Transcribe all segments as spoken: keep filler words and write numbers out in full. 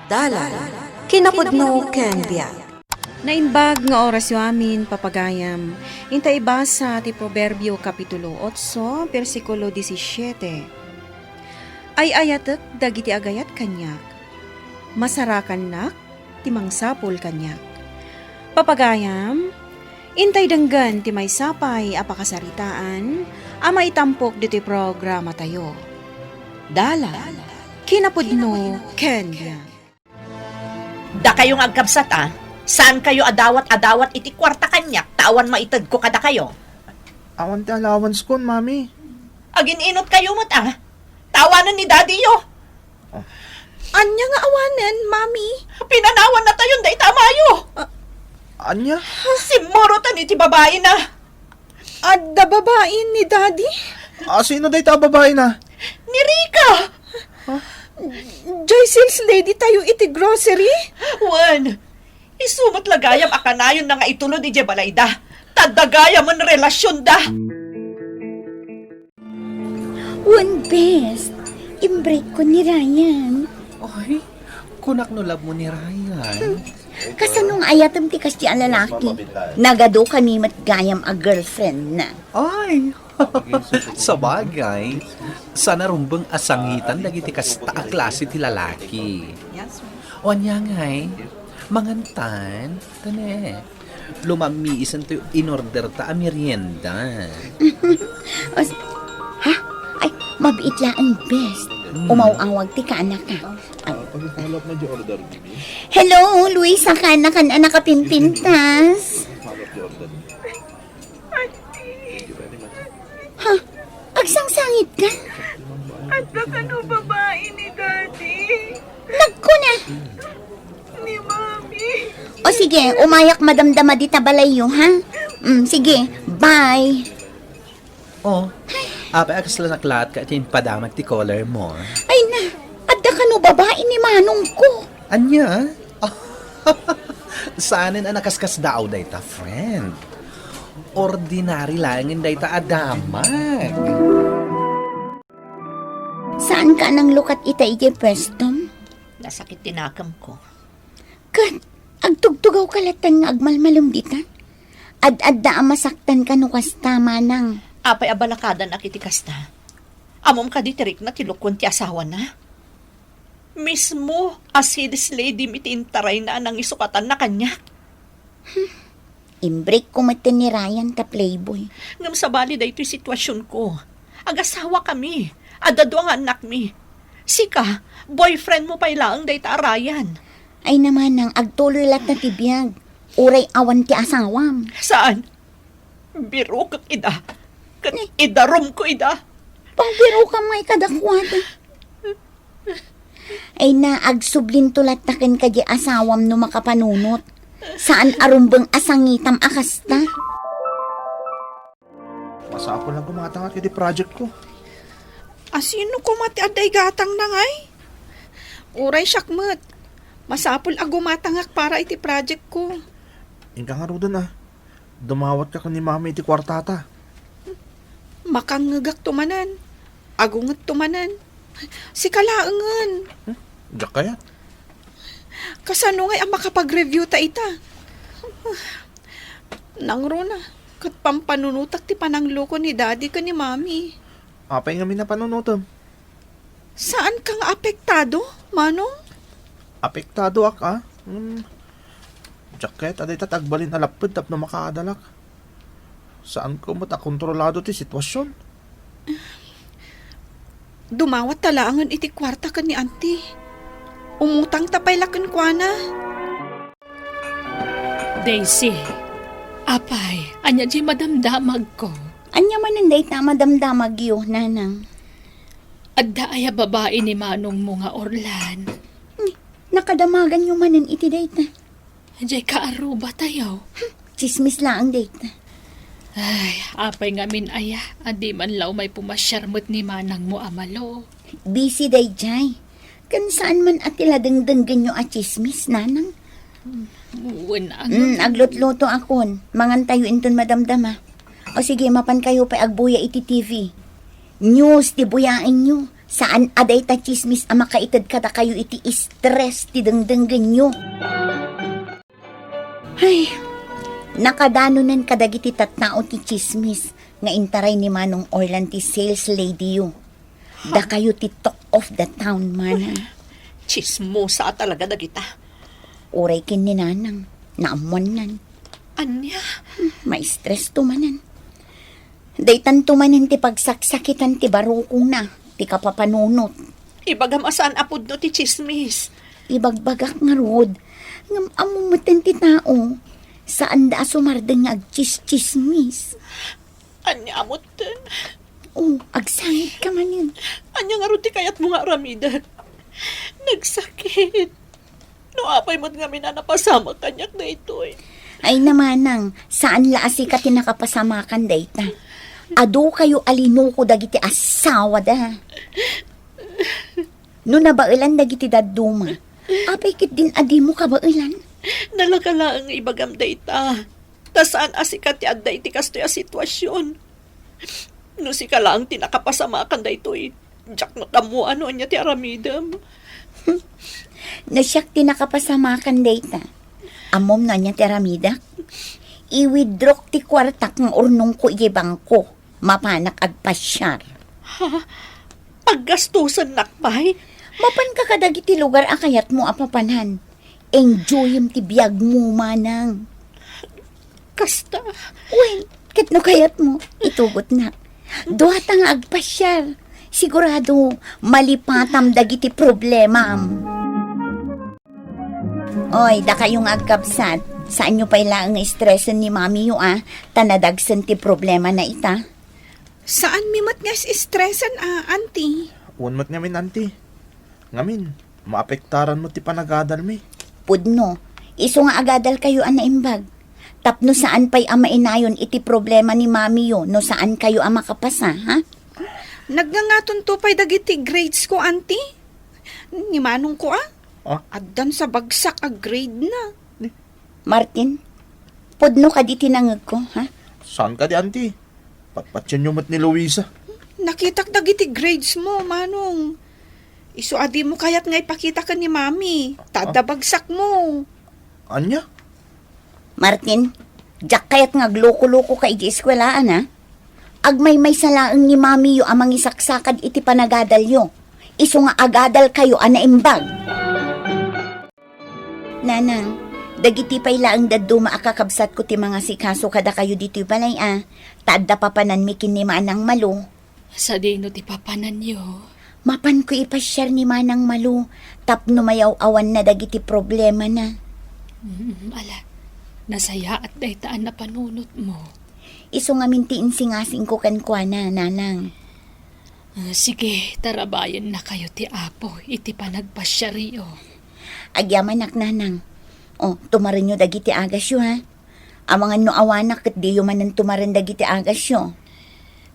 Dalan, kinapudno ken biag. Naimbag nga orasyo amin, papagayam. Inta ibasa ti Proverbio Kapitulo otso, bersikulo disisiete. Ay-ayatek dagiti agayat kaniak. Masarakannak ti mangsapul kaniak. Papagayam, intay denggen ti maysa pay a pakasaritaan a maitampok ditoy programatayo. Dalan, kinapudno ken biag. Dakayo nga agkabsat, a, saankayo a dawat a dawat iti kuarta kaniak ta awan maitedko kadakayo. Awan ti allowance kon, Mami. Agin-inutkayo met, a. Ta awanen ni Daddy-yo. Ania nga awanen, Mami? Pinanawannatayon dayta amayo. Ania? Simmurotan iti babaina. Adda babai ni Daddy? A, sino dayta a babaina? Ni Rica. Jay sales lady tayo iti grocery? Wen, isu met la gayam a kanayonna nga itulod idiay balayda. Ta adda gayamen relasionda. Wen, bes, imbreak ko ni Ryan. Ay, kunak no love mo ni Ryan. Kasano nga ayatem ti kasdi a lalaki? Nagadu kami met gayam a girlfriend na. Ay, sabagay, saan a rumbeng a sangitan dagiti kasta a klase ti lalaki. O ania ngay, mangantan, tane. Lumammiisanto in order ta a merienda. Os-, ha? Ay, mabiit laeng, bes. Hmm. Umaw-awag ti kaanaka. Ay. Hello, Luisa, kaanaka a nakapimpintas. Ha? Agsangsangitka? Adda kano babai ni Daddy? Nagkuna. Ni Mami. O sige, umayak madamdama dita balayyo, ha? Mm, sige, bye. O, apay a kasla naklaat ka iti impadamag ti color mo? Ay na, adda kano babai ni manongko. Ania? Saanen a nakaskasdaaw dayta, friend. Ordinary laengen dayta a damag. Saanka a nanglukat ita idiay puestom? Nasakit ti nakemko. Ket agtugtugawka latta nga agmalmalem dita? Ad-adda a masaktanka no kasta, manang. Apay a balakadanak iti kasta? Ammom kadi ti rikna ti lukon ti asawana? Mismo a sales lady mi ti intarayna a nangisukatanna kaniak. Hmm. Imbreak ko met ni Ryan ta playboy. Ngem sabali daytoy situasionko. Agasawakami. Adda dua nga annakmi. Sika, boyfriend mo pay laeng dayta a Ryan. Ay na manang, agtuloy latta ti biag. Uray awan ti asawam. Saan? Birokek ida. Ket idarumko ida. Pangbirokam ngay kadakuada. Ay na, agsublinto latta kenka diay asawam no makapanunot. Saan a rumbeng a sangitam a kasta. Masapul a gumatangak iti project ko. A, sino koma ti adda igatangna ngay? Uray siak met. Masapul a gumatangak para iti project ko. Inka ngaruden a. Dumawatka ken ni Mami iti kuartata. Makangngegakto manen. Agungetto manen. Sika laengen. Hmm? Diak kayat. Kasano ngay a makapag-review ta ita? Nangruna, ket pampanunotak ti panangloko ni Daddy ken ni Mami. Apay ngamin a panunotem? Saanka nga apektado, Manong? Apektadoak, a? Hmm. Diak kayat a dayta ti agbalin a lapped tapno makaadalak. Saanko met a kontrolado ti situasion. Dumawatta laengen iti kuarta ken ni Auntie. Umutangta pay la kenkuana. Daisy, apay, ania diay madamdamagko? Ania manen dayta a madamdamagyo, Nanang? Adda aya babai ni manongmo nga Orlan? Ni, nakadamaganyo manen iti dayta? Diay kaarrubatayo. Hmm, tsismis laeng dayta. Ay, apay ngamin aya, a di man la umay pumasiar met ni manangmo a Malo. Busy daydiay. Ken saan man a ti la dengdenggenyo a tsismis, Nanang? Wen, ano? Mm, aglutlutoakon. Mangantayo inton madamdama. O sige, mapankayo pay agbuya iti T V. News ti buyaenyo. Saan a dayta tsismis a makaited kadakayo iti stress ti dengdenggenyo. Ay, nakadanonen kadagiti tattao ti tsismis nga intaray ni Manong Orlan ti sales lady-yo. Dakayo ti talk of the town, mana. Tsismosa a talaga dagita. Uray ken ni Nanang, naammoannan. Ania? Hmm, ma-stress to manen. Daytanto manen ti pagsaksakitan ti barukongna, ti kapapanunot. Ibagam a saan a pudno ti tsismis. Ibagbagak ngarud, ngem ammo meten ti tao, saanda a sumardeng nga agtsistsismis. Ania a meten? Oh, agsangit ka manen. Ania ngarud ti kayatmo nga aramiden? Nagsakit. No apay met ngamin a napasamak kaniak daytoy. Ay, Manang, saan la a sika ti nakapasamakan dayta. Adu kayo a linuko dagiti asawada. No nabaelan dagiti dadduma, apay ketdin a dimo kabaelan? Nalaka laeng ibagam dayta. Ta saan a sika ti adda iti kastoy a situasion. No sika laeng ti nakapasamakan daytoy, diak met ammoan no ania ti aramidem. No siak ti nakapasamakan dayta, ammom no ania ti aramidak? I-withdrawk ti kuartak nga urnongko idiay bangko. Mapanak agpasiar. Ha? Paggastusennak pay? Mapanka kadagiti lugar a kayatmo a papanan. Enjoyem ti biagmo, Manang. Kasta. Wen, ket no kayatmo, itugotnak. Duata nga agpasiar. Sigurado, malipatam dagiti problemam. Oy, dakayo nga agkabsat, saanyo pay laeng nga stresen ni mamiyo, a, ta nadagsen ti problemana ita. Saanmi met nga is-stresen, a, Auntie. Wen met ngamin, Auntie. Ngamin, maapektaran met ti panagadalmi. Pudno, isu nga agadalkayo a naimbag. Tapno saan pay a mainayon iti problema ni mamiyo no saan kayo a makapasa, ha? Nagngangatonto pay dagiti grades ko, Auntie. Ni manongko, a? Ah? Addan sa bagsak a grade na. Ni? Martin, pudno kadi ti nangegko, ha? Saan kadi, Auntie? Patpatienyo met ni Luisa. Nakitak dagiti grades mo, Manong. Isu a dimo kayat nga ipakita ken ni Mami, ta adda Ah? bagsakmo. Ania? Martin, diak kayat nga agloko-lokoka idiay eskuelaan, a? Agmaymaysa laeng ni Mamiyo a mangisaksakad iti panagadalyo. Isu nga agadalkayo a naimbag. Nanang, dagiti pay laeng dadduma a kakabsatko ti mangasikaso kadakayo ditoy balay a, ta adda papananmi ken ni Manang Malo. Sadino ti papananyo? Mapanko ipasiar ni Manang Malo tapno mayaw-awanna dagiti problemana. Mm, ala, nasayaat dayta a napanunotmo. Isu ngamin ti insingasingko kenkuana, Nanang. Ah, sige, tarabayennakayo ti Apo iti panagpasiaryo. Agyamanak, Nanang. O, tumarenyo dagiti agasyo, ha? Amangan no awanak ket diyo manen tumaren dagiti agasyo.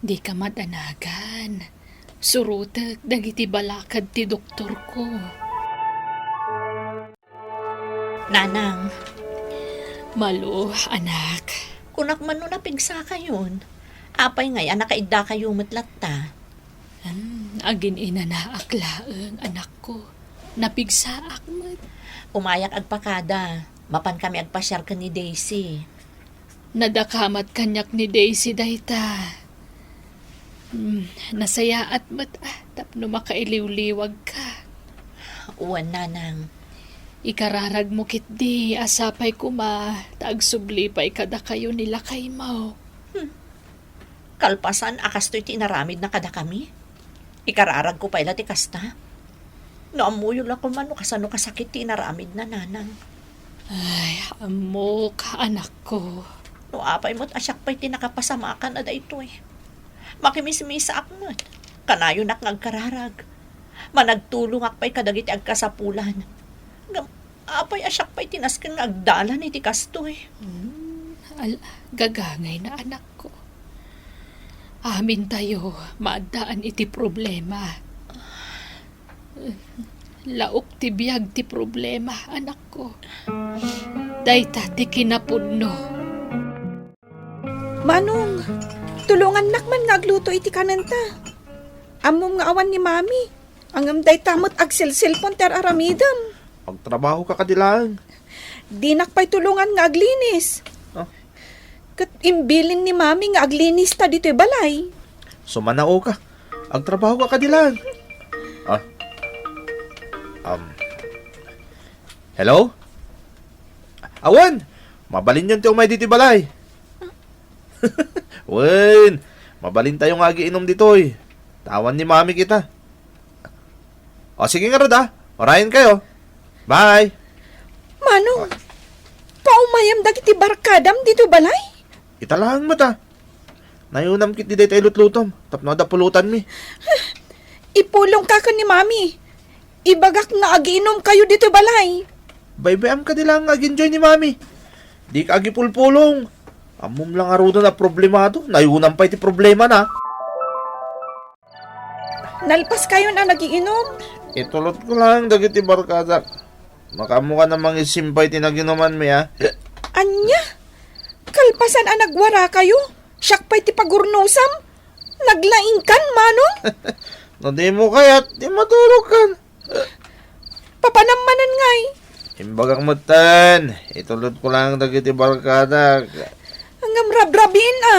Dika madanagan. Surotek dagiti balakad ti doktorko. Nanang. Malo, anak. Kunak man no napigsakayon. Apay ngay a nakaiddakayo met latta? Hmm, agin-inanaak laeng, anakko. Napigsaak met. Umayak agpakada. Mapan kami agpasiar ken ni Daisy. Nadakamat kaniak ni Daisy dayta. Hmm, nasayaat met, a, tapno makailiwliwagka. Wen, Nanang. Ikararagmo ketdi a sapay koma ta agsubli pay kadakayo ni lakaymo. Hmm. Kalpasan a kastoy ti inaramidna kadakami? Ikararagko pay la ti kasta? No ammoyo la koma no kasano kasakit ti inaramidna, Nanang. Ay, ammok, anakko. No apay met a siak pay ti nakapasamakan a daytoy. Makimismisaak met. Kanayonak nga agkararag. Managtulongak pay kadagiti agkasapulan. Ngem apay a siak pay ti nasken nga agdalan iti kastoy? Hmm, al-, gagangayna, anakko. Amintayo, maaddaan iti problema. Laok ti biag ti problema, anakko. Dayta ti kinapudno. Manong, tulongannak man nga agluto iti kanenta. Ammom nga awan ni Mami. Ngem dayta met agselselpon ti ar-aramidem. Agtrabaho ka kadi laeng. Dinak pay tulongan nga aglinis. Ah. Ket imbilin ni Mami nga aglinista ditoy balay. Sumanao ka. Agtrabaho ka kadi laeng. Ah. Um. Hello? Awan! Mabalinyon ti umay ditoy balay. Wen, mabalintayo nga agiinom ditoy. Tawan ni Mami kita. O, sige ngarud, ah. Orayen kayo. Bye. Manong, paumayam dagiti barkadam ditoy balay? Ita laeng met, ah. Nayunam ketdi dayta ilutlutom, tapno adda pulotanmi. Ipulongka ken ni Mami. Ibagak nga agiinom kayo ditoy balay. Baybay-am kadi laeng nga ag-enjoy ni Mami. Dika agipulpulong. Ammom la ngaruden a problemado, nayunam pay ti problemana. Nalpas kayon a nagiinom? Itulotko laeng dagiti barkadak. Makaammokan a mangisimpay ti naginumanmi, a? Ania? Kalpasan a nagwara kayo, siak pay ti pagurnusam? Naglaingkan, Manong? No dimo kayat, di maturogkan. Papanam manen ngay? Imbagak metten, itulotko laeng dagiti barkadak. Ngem rabrabiin, a.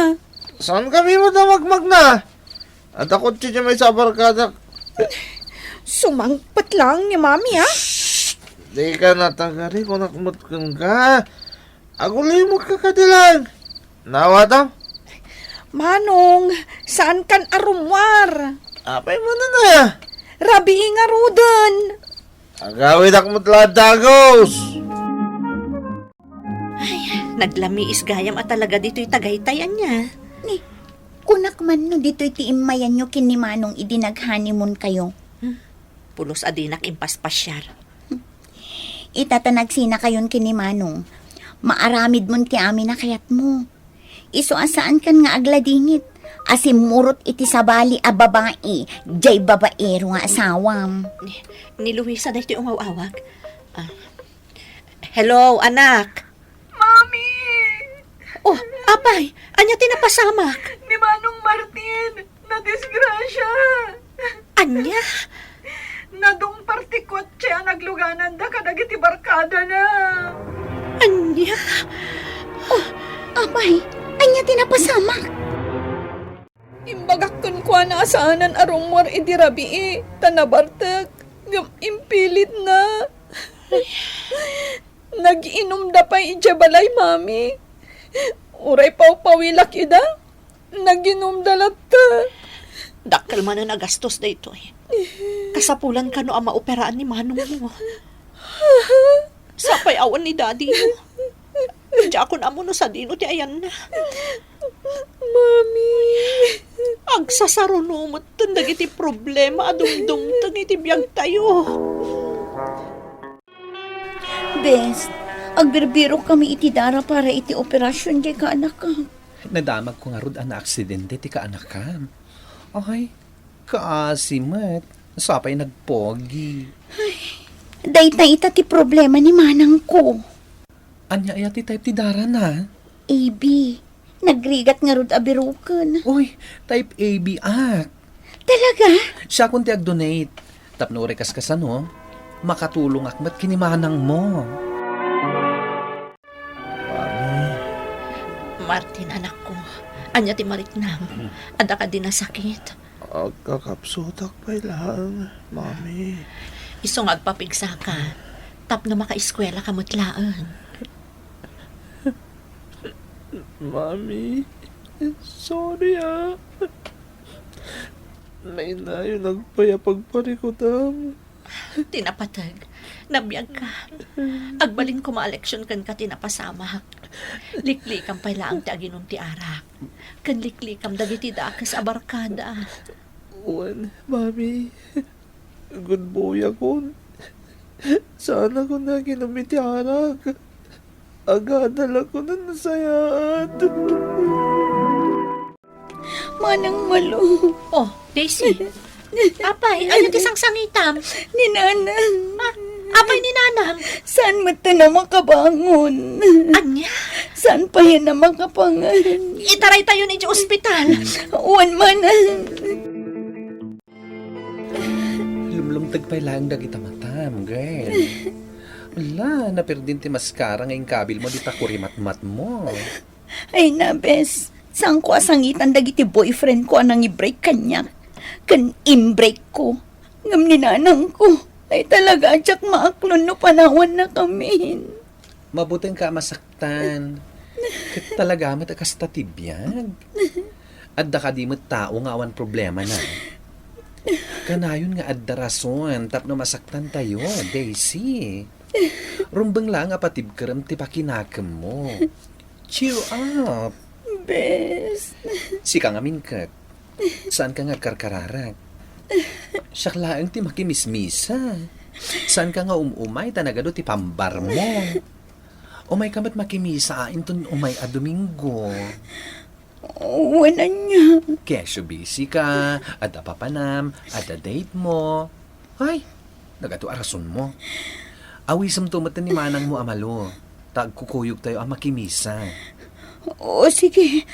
Saankami met a magmagna? Adda kotse ti maysa a barkadak. Sumangpet laeng ni Mami, a. Dika natagari, kunak met kenka. Agulimekka kadi laeng. Naawatam? Manong, saankan a rummuar? Apay manen aya? Rabii ngaruden. Agawidak met la a dagus. Ay, naglamiis gayam a talaga ditoy Tagaytay, ania? Ni, kunak man no ditoy ti immayanyo ken ni Manong idi nag-honeymoon kayo. Hmm, pulos a dinak impaspasiar. Ita ta nagsinakayon ken ni Manong, maaramidmon ti amin a kayatmo. Isu a saankan nga agladingit a simmurot iti sabali a babai, diay babaero nga asawam. Ni, ni Luisa daytoy umaw-awag. Ah. Hello, anak. Mami! Oh, apay, ania ti napasamak? Ni Manong Martin, nadisgrasya. Ania? Nadungpar ti kotse a naglugananda kadagiti barkadana. Ania? Oh, apay, ania ti napasamak? Imbagak kenkuana a saanan a rummuar idi rabii, ta nabartek, ngem impilitna. Nag-inumda pay idiay balay, Mami. Uray pawpawilak ida, nag-inumda latta. Dakkel manen a gastos daytoy. Kasapulan kano a maoperaan ni manongmo. Sapay awan ni daddy mo. Diakon ammo no sadino ti ayanna. Mami. Agsasaruno metten dagiti problema a dumdumteng iti biagtayo. Bes, agbirbirok kami iti dara para iti operasion diay kaanakak. Nadamagko ngarud a naaksidente ti kaanakam. Ay, kaasi met. Sapay nagpogi. Ay, dayta ita ti problema ni manangko. Ania aya ti type ti darana? A B. Nagrigat ngarud a biroken. Uy, type A B ak. Talaga? Siakon ti ag-donate. Tapno uray kaskasano, makatulongak met ken ni manangmo. Mami. Martin, anakko, ania ti mariknam? Adda kadi nasakit? Agkakapsutak pay laeng, Mami. Isu nga agpapigsaka, tapno makaeskuelaka met laeng. Mami, sorry, ah. Nainayon pay a pagparikutam. Ti napateg, nabiagka. Agbalin koma a leksion kenka ti napasamak. Liklikam pay laeng ti aginum ti arak. Ken liklikam dagiti dakes a barkada. Wen, Mami. Gudboyakon. Saanakon nga aginum iti arak. Agadalakon a nasayaat. Manang Malo. Oh, Daisy. Apay, ania ti sangsangitam? Ni Nanang. Ah, apay ni Nanang? Saan met a makabangon? Ania? Saan pay a makapangan? Itaraytayon iti ospital. Wen, Manang. Agpay laeng dagita matam, girl. Ala, naperdin ti mascara nga inkabilmo dita kurimatmatmo. Ay na, bes. Saanko a sangitan dagiti boyfriend ko a nangi-break kaniak ken imbreak ko. Ngem ni nanangko, ay talaga a diak maaklon no panawannakamin. Mabutengka a masaktan. Ket talaga met a kasta ti biag. Adda kadi met tao nga awan problemana? Kanayon nga adda rason tapno masaktantayo, Daisy. Rumbeng laeng a patibkerem ti pakinakemmo. Cheer up! Bes. Sika ngamin ket, saanka nga agkarkararag? Siak laeng ti makimismisa. Saanka nga um-umay ta nagadu ti pambarmo. Umayka met makimisa a inton umay a Domingo. Wen ania? Kesyo busy ka, adda papanam, adda date mo. Ay, nagadu a rasonmo. Awisemto met ni manangmo a malo, ta agkukuyogtayo a makimisa. O, sige.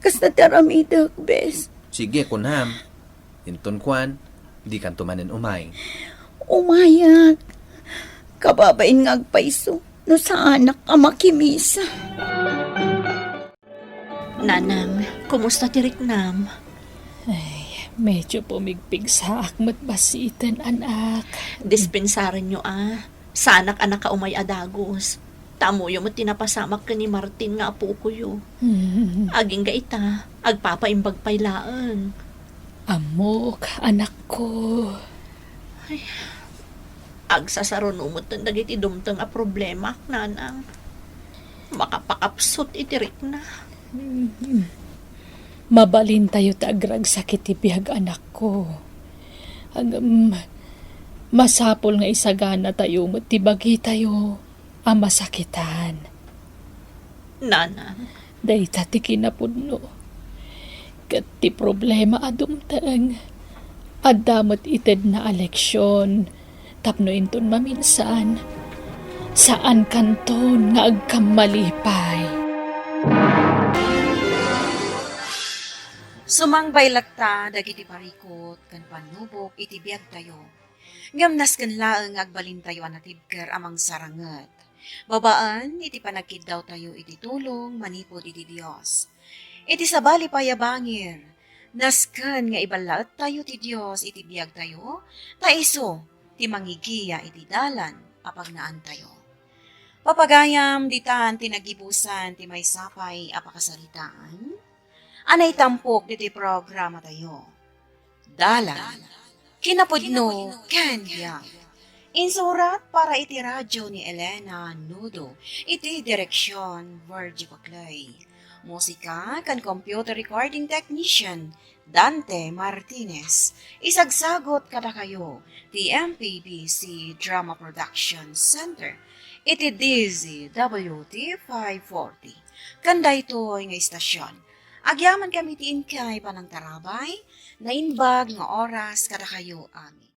Kasta ti aramidek, bes. Sige, kunam. Inton kuan, dikanto manen umay. Umayak. Kababain nga agpayso no saanak a makimisa. Nanang, kumusta ti riknam? Ay, medyo pumigpigsaak met basiten, anak. Dispensarenyo a. Saanak a nakaumay a dagus. Ta ammoyo met ti napasamak ken ni Martin nga apokoyo. Hmm. Agingga ita, agpapaimbag pay laeng. Ammok, anakko. Ay, agsasaruno met dagiti dumteng a problemak, nanang. Makapakapsut iti rikna. Hmm. Mabalintayo ti agragsak iti biag, anakko. Ngem, masapul nga isaganatayo met ti bagitayo a masakitan. Nanang. Dayta ti kinapudno. Ket ti problema a dumteng, adda met itedna a leksion tapno inton maminsan, saankanton nga agkammalipay. Sumangbay latta dagiti parikut ken pannubok iti biagtayo. Ngem nasken laeng nga agbalintayo a natibker a mangsaranget, babaen iti panagkiddawtayo iti tulong manipud iti Dios. Iti sabali pay a bangir, nasken nga iballaettayo ti Dios iti biagtayo, ta isu ti mangigiya iti dalan a pagnaantayo. Papagayam, ditan ti nagibusan ti maysa pay a pakasaritaan a naitampok ditoy programatayo. Dalan, kinapudno, ken biag. Insurat para iti radyo ni Elena Nudo, iti direksion, Virgie Paclay. Musika ken computer recording technician, Dante Martinez. Isagsagut kadakayo ti M P B C Drama Production Center iti D Z W T five forty. Ken daytoy nga istasion, agyamankami ti inkay panangtarabay, naimbag nga oras kadakayo amin.